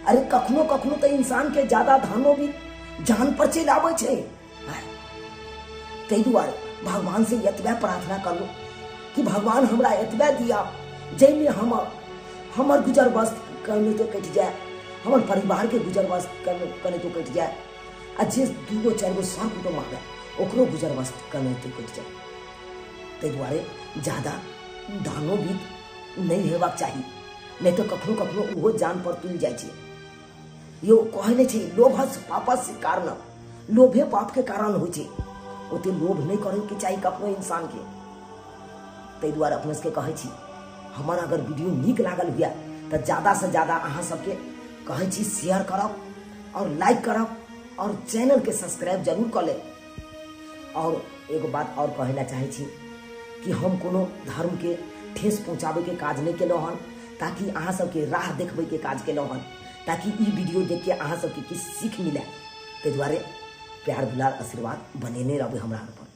अरे कखनो कखनो तो इंसान के ज्यादा धनो भी जान पर चलि आबै छै। ताहि दुआरे भगवान से एतबे प्रार्थना करू कि भगवान हमरा एतबे दिया जाहिमे हमर गुजर बस कनितो कटि जाए, हमर परिवार के गुजर बस कनितो कटि जाए, आ जे 2 गो 4 गो सर कुटुम्ब आबे ओकरो गुजर बस कनितो कटि जाए। ताहि दुआरे ज्यादा धनो भी नहीं हेबाक चाही, नहीं तो कखनो कखनो ओहो जान पर तुलि जाइ छै। यो कहै नहि छै लोभस पापस कारण, लोभे पाप के कारण होइ छै। ओते लोभ नहीं करैके चाही कखनो इंसान के। ताहि दुआरे अपने सबके कहै छी, हमर अगर वीडियो नीक लागल हुए तऽ ज्यादा से ज्यादा अहाँ सबके कहै छी शेयर करब और लाइक करब और चैनल के सब्सक्राइब जरूर कऽ लेब। और एगो बात और कहै ला चाहै छी कि हम कोनो धर्म के ठेस पहुँचाबै के काज नहीं केलहुँ हन, ताकि अहाँ सबके राह देखबै के काज केलहुँ हन, ताकि ई वीडियो देख के अहाँ सबके किछु सीख मिले। ताहि दुआरे प्यार दुलार आशीर्वाद बनेने रहबै हमरा पर।